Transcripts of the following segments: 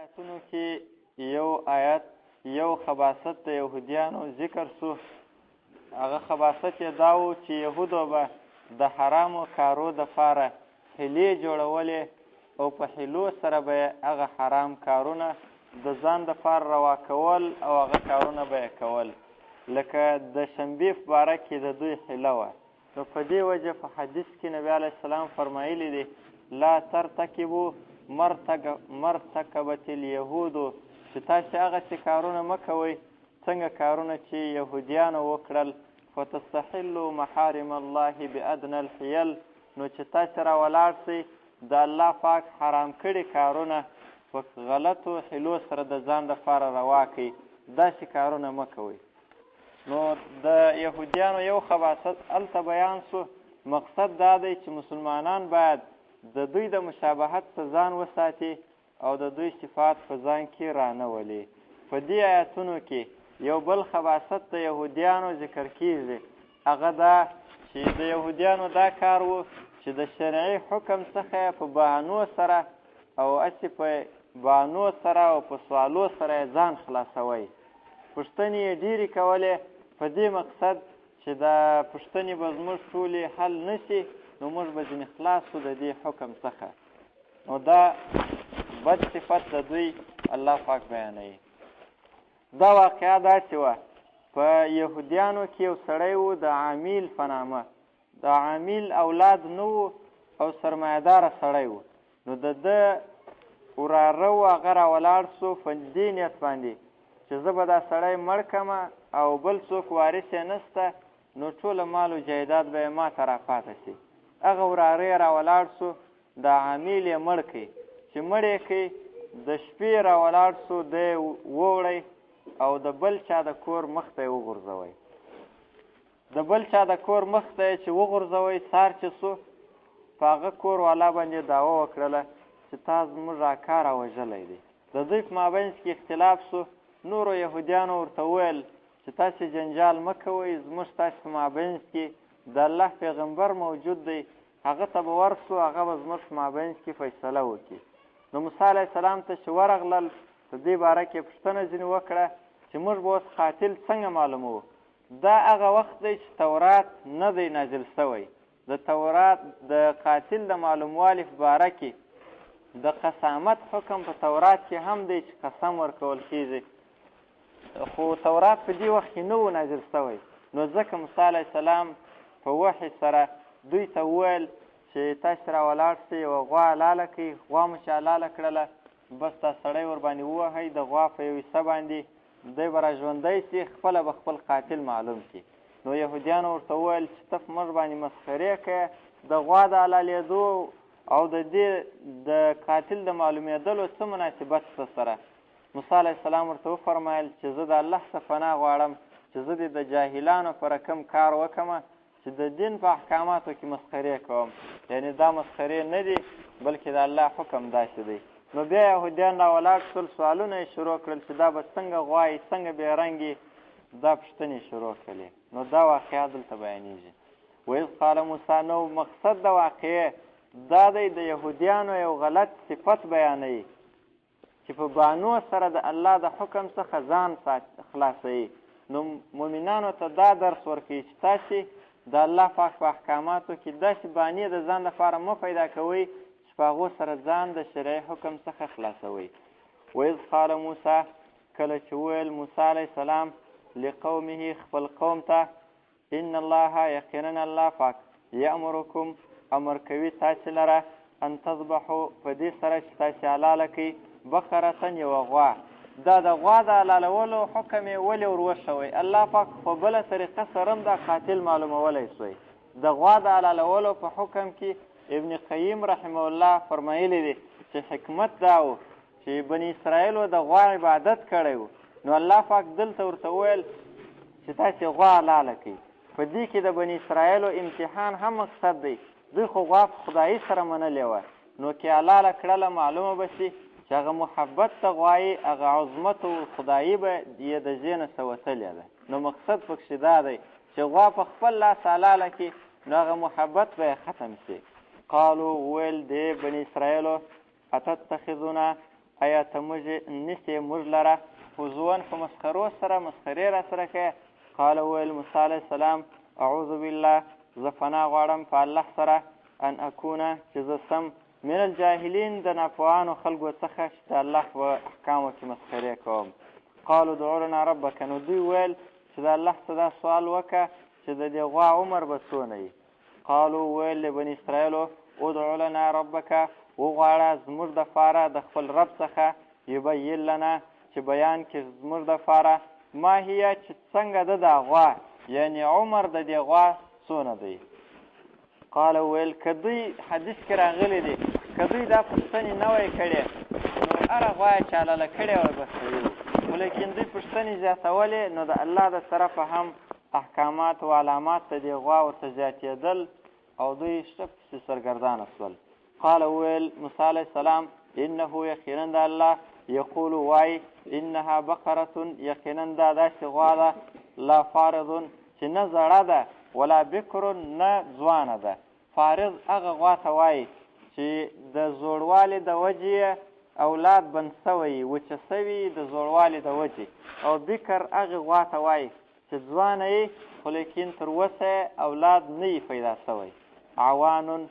آیتونو کې یو آیت یو خباست د یهودیانو ذکر سو. هغه خباست یې دا و چې یهودو به د حرامو کارو دپاره حیلې جوړولې او په حیلو سره به یې هغه حرام کارونه د ځان دپاره روا کول او هغه کارونه به یې کول، لکه د شنبې په باره کې د دوی حیله وه. نو په دې وجه په حدیث کې نبی علیه السلام فرمایلی دی، لا ترتکبو مرتکبت اليهود، چې تاسې هغسې کارونه مه کوئ څنګه کارونه چې یهودیانو وکړل، فتستحلوا محارم الله بأدنى الحیل، نو چې تاسې راولاړ سئ د الله پاک حرام کړي کارونه په غلطو حیلو سره د ځان دپاره روا کړئ، داسې کارونه مه کوئ. نو د یهودیانو یو خباست هلته بیان سو. مقصد دا دی چې مسلمانان باید د دوی د مشابهت څخه ځان وساتي او د دوی صفات په ځان کې رانه ولي. په دې آیتونو کې یو بل خباست د یهودیانو ذکر کیږي، هغه دا چې د یهودیانو دا کار و چې د شرعي حکم څخه په بهانو سره او هسې په بهانو سره او په سوالو سره یې ځان خلاصوی. پوښتنې یې ډېرې کولې په دې مقصد چې دا پوښتنې به زموږ ټولې حل نه سي، نو موږ به ځینې خلاص سو د دې حکم څخه. نو دا بد صفت د دوی الله پاک بیانوي. دا واقعه داسې وه، په یهودیانو کې یو سړی و د عامیل په نامه. د عامیل اولاد نه و او سرمایهداره سړی و. نو د ده وراره و، هغه راولاړ سو په دې نیت باندې چې زه به دا سړی مړ کمه او بل څوک وارث یې نسته، نو ټوله مال و جایداد به یې ماته راپاته سي. هغه وراره یې راولاړ سو، دا عامیل یې مړ کړي. چې مړ یې کړي، د شپې راولاړ سو، دی ووړی او د بل چا د کور مخ ته یې وغورځوی. د بل چا د کور مخ ته یې چې وغورځوی، سار چې سو، په هغه کور والا باندې دعوه وکړله چې تا زموږ اکا راوژلی دی. د دوی په مابینځ کې اختلاف سو. نورو یهودیانو ورته وویل چې تاسې جنجال مه کوئ، زموږ تاسې په مابینځ کې د الله پیغمبر موجود دی، هغه ته به ورسو، هغه به زموږ په مابینځ کې فیصله وکړي. نو موسی علیه السلام ته چې ورغلل، په دې باره کې پوښتنه ځینې وکړه چې موږ به اوس قاتل څنګه معلوموو؟ دا هغه وخت دی چې تورات نه دی نازل سوی. د تورات د قاتل د معلوموالي په باره کې د قسامت حکم په تورات کې هم دی چې قسم ورکول کیږي، خو تورات په دې وخت کې نه و نازل سوی. نو ځکه موسی علیه السلام په وحي سره دوی ته وویل چې تاسې راولاړ سئ، یوه غوا حلاله کړئ. غوا مو چې حلاله کړله، بس دا سړی ورباندې ووهئ، د غوا په یو حصه باندې دی به را ژوندی سي، خپله به خپل قاتل معلوم کړي. نو یهودیانو ورته وویل چې ته په موږ باندې مسخرې کوې، د غوا د حلالېدو او د دې د قاتل د معلومېدلو څه مناسبت څه سره؟ موسی علیه السلام ورته وفرمایل چې زه د الله څخه پناه غواړم چې زه دې د جاهلانو په رقم کار وکړم چې د دین په احکاماتو کې مسخرې کوم، یعنی دا مسخرې نه دي بلکې د الله حکم داسې دی. نو بیا یهودیان راولاړ شول، سوالونه یې شروع کړل چې دا به څنګه غوايي، څنګه بې رنګي، دا پوښتنې شروع کړلې. نو دا واقعه دلته بیانیږي. وإذ قال موسی، نو مقصد د واقعې دا دی د یهودیانو یو غلط صفت بیانوي چې په بانو سره د الله د حکم څخه ځان خلاصوي. نو مؤمنانو ته دا درس ورکوي چې تاسې د الله پاک په احکاماتو کې داسې بانې د ځان لپاره مه پیدا کوئ چې په هغو سره ځان د شرعي حکم څخه خلاصوئ. وإذ قال موسی، کله چې وویل موسی علیه السلام لقومه خپل قوم ته، ان الله یقینا الله پاک یامرکم امر کوي تاسې لره ان تذبحو په دې سره چې تاسې حلاله کړئ بقرة یوه غوا. دا د غوا د حلالولو حکم یې ولې ور وښوی؟ الله پاک په بله طریقه سره هم دا قاتل معلومولی سوی. د غوا د حلالولو په حکم کې ابن قیم رحمه الله فرمایلی دی چې حکمت دا و چې بني اسرائیلو د غوا عبادت کړی و، نو الله پاک دلته ورته وویل چې تاسې غوا حلاله کړئ. په دې کې د بني اسرائیلو امتحان هم مقصد دی. دوی خو غوا په خدایي سره منلې وه، نو که حلاله کړله معلومه به سي چې هغه محبت ته غوايي، هغه عظمت او خدایي به یې د ذهنه څه وتلې ده. نو مقصد پکښې دا دی چې غوا په خپل لاس حلاله کړي، نو هغه محبت به یې ختم سي. قالو وویل دې بني اسرائیلو، اتتخذونا، ایا ته موږ نیسې موږ لره هزوا په مسخرو سره، مسخرې را سره کوې؟ قال وویل موسی علیه السلام اعوذ بالله، زه پناه غواړم په الله سره، ان اکونه چې زه سم، من الجاهلین د ناپوهانو خلکو څخه چې د الله په احکامو کې مسخرې کوم. قالو ادع لنا ربک، نو دوی ویل چې د الله څخه دا سوال وکړه چې د دې غوا عمر به څونه وي. قالو ویل د بني اسرائیلو ادع لنا ربک، وغواړه زموږ دپاره د خپل رب څخه، یبین لنا چې بیان کړي زموږ دپاره، ما هي چې څنګه ده دا غوا، یعنی عمر د دې غوا څونه دی. قال ویل که دوی حدیث کې راغلي دي که دوی دا پوښتنې نه وای کړې نو هره غوا یې چالله کړې وای به صحیح وو، خو لیکن دوی پوښتنې زیاتولې نو د الله د طرفه هم احکامات او علامات د دې غوا ورته زیاتېدل او دوی ښه پسې سرګردانه سول. قال وویل موسی علیه السلام انه یقینا د الله یقول وای انها بقره یقینا دا داسې غوا ده لا فارض چې نه زړه ده ولا بکر نه ځوانه ده. فارض هغه غوا ته وایي چې د زوړوالي د وجې یې اولاد بند سوی، وچه سوي د زوړوالي د وجې، او بکر هغې غوا ته وایي چې ځوانه یې خو لیکن تر اوسه یې اولاد نه یي پیدا سوی. عوان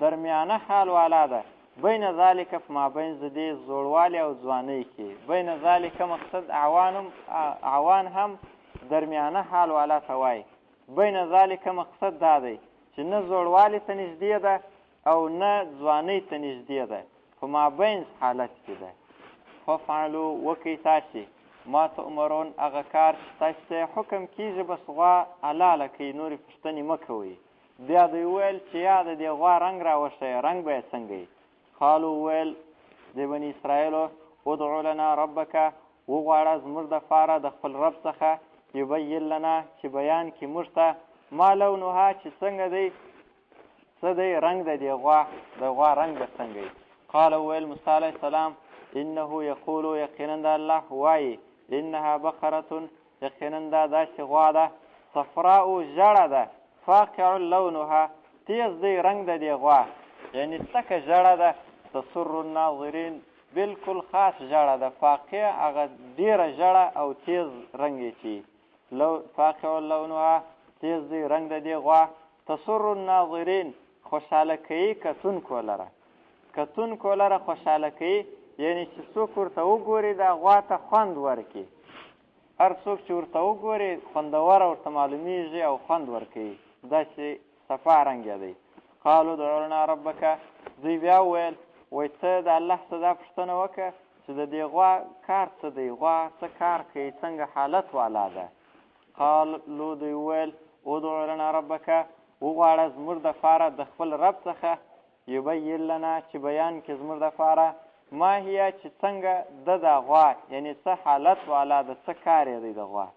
درمیانه حال والا ده، بین ذلک په مابین د دې زوړوالي او ځوانۍ کې، بین ذلک مقصد عوان عوان هم درمیانه حال والا ته وایي. بین ذلک مقصد دا دی چې نه زوړوالي ته نږدې ده او نه ځوانۍ ته نږدې ده، په مابینځ حالت کې ده. ففعلو وکئ تاسې ما تؤمرون هغه کار چې تاسې ته یې حکم کېږي، بس غوا حلاله کړئ، نورې پوښتنې مه کوئ. بیا دوی وویل چې یا د دې غوا رنګ راوښیه، رنګ به یې څنګه وي؟ قالو وویل د بني اسرائیلو ادع لنا ربک، وغواړه زموږ دپاره د خپل رب څخه، یبین لنا چې بیان کړي موږ ته، ما لونها چې څنګه دی، څه دی رنګ د دې غوا، د غوا رنګ به څنګه وي؟ قال وویل موسی علیه السلام انه یقول یقینا د الله وایي انها بقره یقینا دا داسې غوا ده صفراء ژړه ده فاقع لونها تیز دی رنګ د دې غوا، یعنی تکه ژړه ده، تسر الناظرین بالکل خاص ژړه ده، فاقع هغه ډیره ژړه او تیز رنګ یې چې لو فاقع لونها تیز دی رنګ د دې غوا، تسر الناظرین خوشحاله کوي کتونکو لره، کتونکو لره خوشحاله کوي، یعنی چې څوک ورته وګوري دا غوا ته خوند ورکړي، هر څوک چې ورته وګوري خوندوره ورته معلومیږي او خوند ورکوي، داسې صفا رنګ یې دی. قالو ادع لنا ربک، دوی بیا وویل وایي ته د الله څخه دا پوښتنه وکړه چې د دې غوا کار څه دی، غوا څه کار کوي، څنګه حالت والا ده؟ قالو دوی وویل ادع لنا ربک، وغواړه زموږ دپاره د خپل رب څخه، یبین لنا چې بیان کړي زموږ دپاره، ما هي چې څنګه ده دا غوا، یعنی څه حالت والا ده، څه کار یې دی د غوا.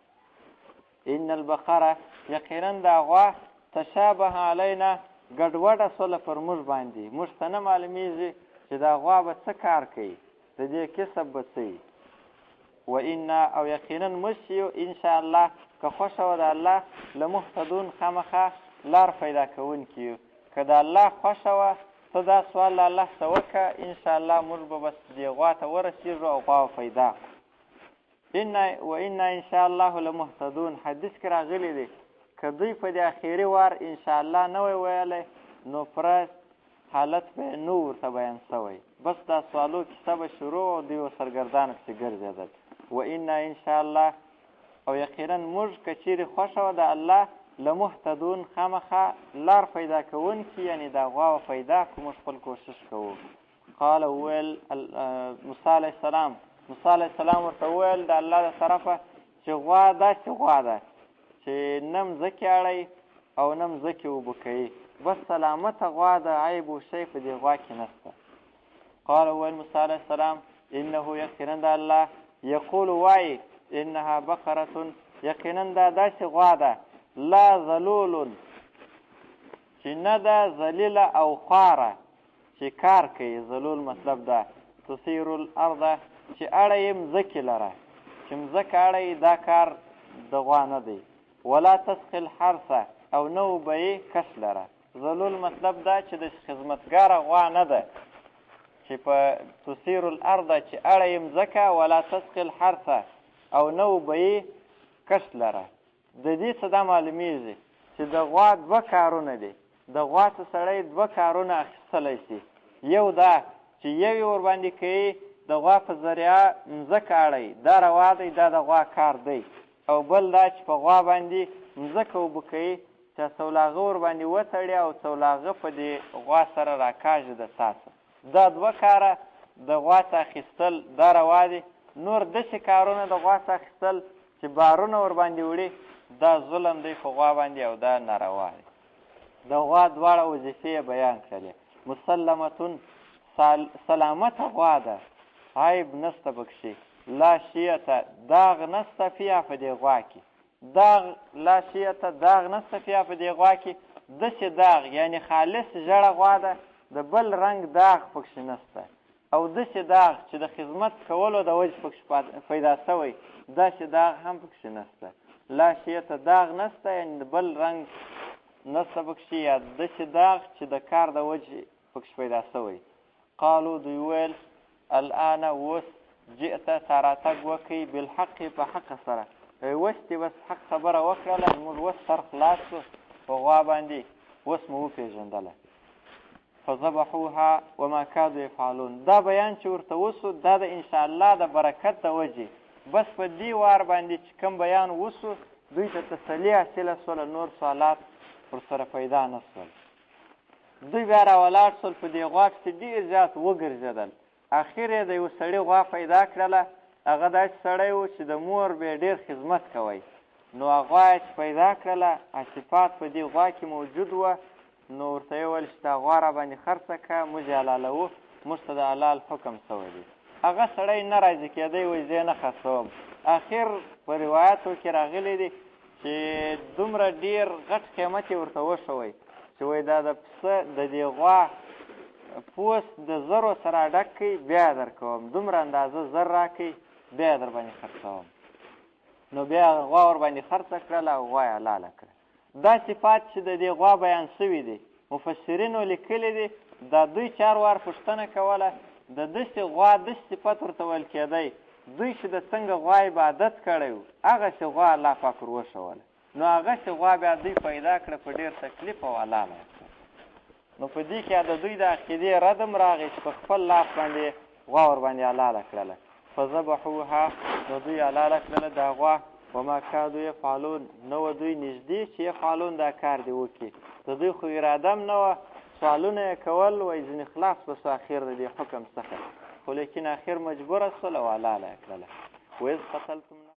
ان البقره یقینا دا غوا تشابه علینا ګډوډه سوله پر موږ باندې، موږ ته نه معلومیږي چې دا غوا به څه کار کوي، د دې کسب به څه وي. و انا او یقینا موږ چې یو ان شاء الله که خوښه وه د الله لمهتدون خامخا لار پیدا کوونکي یو. که د الله خوښه وه ته دا سوال له الله څخه وکړه، ان شاء الله موږ به بس دې غوا ته ورسېږو او غوا به پیدا کړو. ان و انا ان شاء الله لمهتدون حدیث کې راغلي دي که دوی په دې اخیري وار ان شاء الله نه وای ویلی نو پوره حالت به یې نه ورته بیان سوی، بس دا سوالو کیسه به شروع او دوی به سرګردانه پسې ګرځېدل. و انا ان شاء الله او یقینا موږ که چیرې خوښه وه د الله لمهتدون خامخا لار پیدا کوونکي، یعنې دا غوا به پیدا کړو، موږ خپل کوشش کوو. قال وویل موسی علیه السلام، موسی علیه السلام ورته وویل د الله د طرفه چې غوا داسې غوا ده چې نه مځکې اړوي او نه مځکې اوبه کوي، بس سلامته غوا ده، عیب او شی په دې غوا کې نشته. قال وویل موسی علیه السلام انه یقینا د الله یقول وایي انها بقره یقینا دا داسې غوا ده لا ذلول چې نه ده ذلیله او خواره چې کار کوي، ذلول مطلب دا تثیر الارض چې اړه یې مځکې لره، چې مځکه اړه یې دا کار د غوا نه دی. ولا تسقي الحرث او نه اوبه یې کښت لره. ذلول مطلب دا چې د خدمتګاره غوا نه ده چې په تثیر الارض چې اړوي مځکه، ولا تسقي الحرث او نه اوبه کښت لره. د دې څه دا معلومیږي چې د غوا دوه کارونه دي. د غوا څه سړی دوه کارونه اخیستلی شي. یو دا چې یو یې ورباندې کوي د غوا په ذریعه مځکه اړوي، دا روا دی، دا د غوا کار دی. او بل دا چې په غوا باندې مځکه اوبه کوي چې څولاغه ورباندې وتړي او څولاغه په دې غوا سره راکاږي د څا څه. دا دوه کاره د غوا څه اخیستل دا روا دي. نور داسې کارونه د غوا څه اخیستل چې بارونه ورباندې وړي، دا ظلم دی په غوا باندې او دا ناروا دی. د غوا دواړه وظیفې یې بیان کړلې. مسلمتون سلامته غوا ده، عیب نسته پکښې، لا شیته داغ نسته فیها په دې غوا کې، داغ لا شیته داغ نسته فیها په دې غوا کې، داسې داغ یعنی خالص ژړه غوا ده، د بل رنګ داغ پکښې نسته، او داسې داغ چې د خدمت کولو د وجې پکښې پیدا سوی، داسې داغ هم پکښې نسته. لا شیته داغ نسته یعنی د بل رنګ نسته پکښې، یا داسې داغ چې د کار د وجې پکښې پیدا سوی. قالو دوی وویل الان اوس جئته تا راتګ وکئ بالحق په حق سره. اوس دې بس حق خبره وکړله، موږ اوس سر خلاص شو په غوا باندې، اوس مو وپېژندله. فذبحوها وما کادوا یفعلون. دا بیان چې ورته وسو دا د انشاءالله د برکت د وجې، بس په دې وار باندې چې کوم بیان وسو دوی ته تسلي حاصله سوله، نور سوالات ورسره پیدا نه سول. دوی بیا راولاړ سول، په دې غوا پسې ډېر زیات وګرځېدل. اخر یې د یو سړي غوا پیدا کړله. هغه داسې سړی و چې د مور به یې ډېر خدمت کوی. نو هغه غوا یې چې پیدا کړله، صفات په دې غوا کې موجود وه، نو ورته یې وویل چې دا غوا را باندې خرڅه کړه، موږ یې حلالوو، موږ ته د حلال حکم سوی دی. هغه سړی نه راضي کېدی، وایي زه یې نه خرڅوم. اخر په روایتو کې راغلي دي چې دومره ډېر غټ قیمت یې ورته وښوی چې وایي دا د پسه د دې غوا پوست د زرو سره ډک کړئ بیا یې درکوم، دومره اندازه زر راکړئ بیا یې در باندې خرڅوم. نو بیا هغه غوا ورباندې خرڅه کړله او غوا یې حلاله کړه. دا صفات چې د دې غوا بیان سوي دي، مفسرینو لیکلي دي، دا دوی چې هر وار پوښتنه کوله د داسې غوا داسې صفت ورته ویل کېدی، دوی چې د څنګه غوا عبادت کړی و هغسې غوا الله پاک ور وښوله. نو هغسې غوا بیا دوی پیدا کړه په ډېر تکلیف او حلاله یې کړه. نو په دې کې د دوی د عقیدې رد هم راغی چې په خپل لاس باندې غوا ورباندې حلاله کړله. فذبحوها، نو دوی حلاله کړله دا غوا. وما کادو یفعلون، نه وه دوی نږدې چې یفعلون دا کار دې وکړي، د دوی خو اراده هم نه وه، سوالونه یې کول، وایي ځینې خلاص به سو اخر د دې حکم څخه، خو لیکن اخر مجبوره سول او حلاله یې کړله. واذ قتلتم.